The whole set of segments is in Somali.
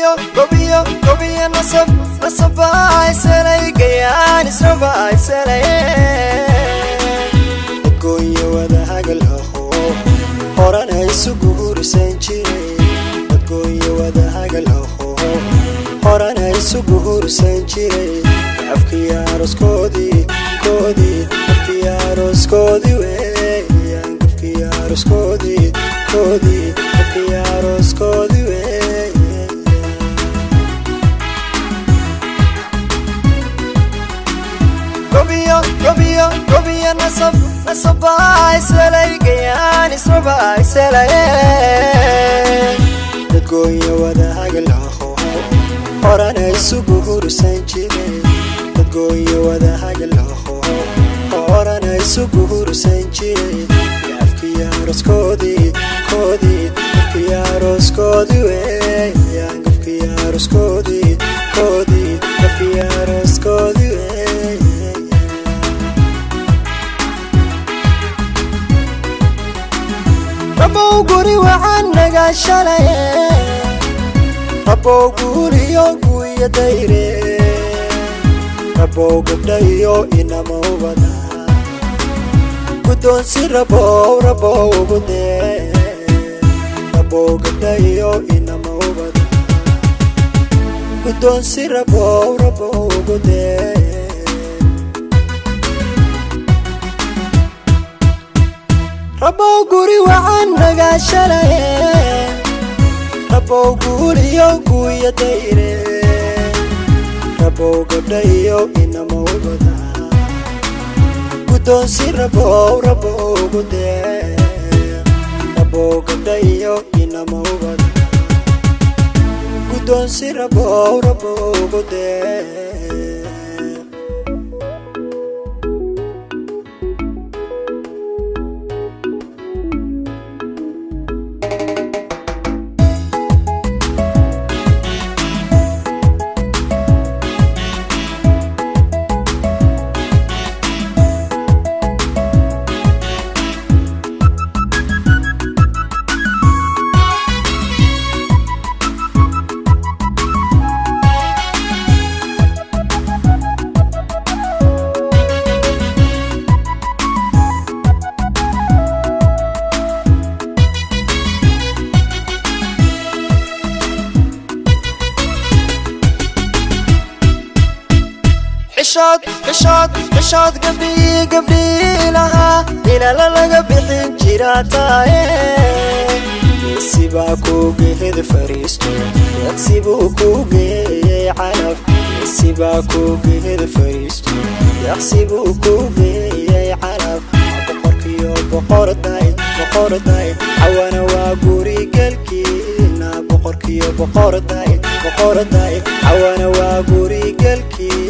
Gobiyo, gobiyo, gobiyo, nasab nasabaa iselay, gayaan israbaa iselay. Dadgoonya wada hagal aho, horana isu guursan jiray. Dadgoonya wada hagal aho, horana isu guursan jiray. Afkii aroskoodii koodii, afkii aroskoodii weeyaan, afkii aroskoodii koodii, afkii aroskoodii weeyaan. Gobiyo, gobiyo, gobiyo, nasab nasabaa iselay, gayaan israbaa iselay. Dadgoonya wada hagal aho, horana isu guursan jiray. Dadgoonya wada hagal aho, horana isu guursan jiray. Afkii aroskoodii koodii, afkii aroskoodii weeyaan, afkii aroskoodii koodii, afkii aroskoodii weeyaan. Rabow guri wacan naga shalaye, rabow guuriyo guya dayre, rabow gabdha iyo inama ubada guddoonsi, rabow, rabow ugu dee, rabow gabdha iyo inama ubada guddoonsi, rabow, rabow ugu dee. Rabow guri wacan naga shalaye, rabow guuriyo guya dayre, rabow gabdha iyo inama ubada guddoonsi, rabow, rabow ugu dee, rabow gabdha iyo inama ubada guddoonsi, rabow, rabow ugu dee. Xishood, xishood, xishood, gabdhii gabdhii lahaa ilala laga bixin jiraa taaye. Geesibaa kuu gehed fariisto, deeqsibuu kuu geeyey calaf. Geesibaa kuu gehed fariisto, deeqsibuu kuu geeyey calaf. Boqorkiyo boqorday, boqorday, cawana waa gurigelkiina. Boqorkiyo boqorday, boqorday, cawana waa gurigelkiina.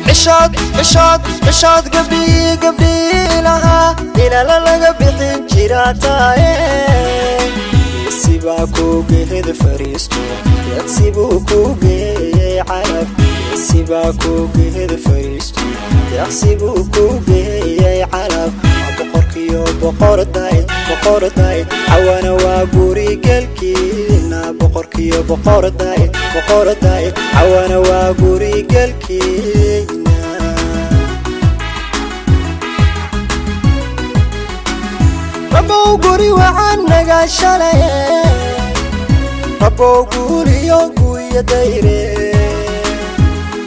Xishood, xishood, xishood, gabdhii gabdhii lahaa ilala laga bixin jiraa taaye. Geesibaa kuu gehed fariisto, deeqsibuu kuu geeyey calaf. Geesibaa kuu gehed fariisto, deeqsibuu kuu geeyey calaf. Boqorkiyo boqorday, boqorday, cawana waa gurigelkiina. Boqorkiyo boqorday, boqorday, cawana waa gurigelkiina. Rabow guri wacan naga shalaye, rabow guuriyo guya dayre,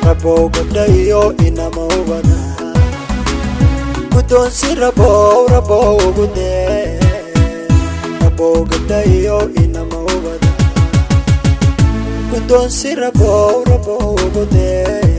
rabow gabdha iyo inama ubada guddoonsi, rabow, rabow ugu dee, rabow gabdha iyo inama ubada guddoonsi, rabow, rabow ugu dee.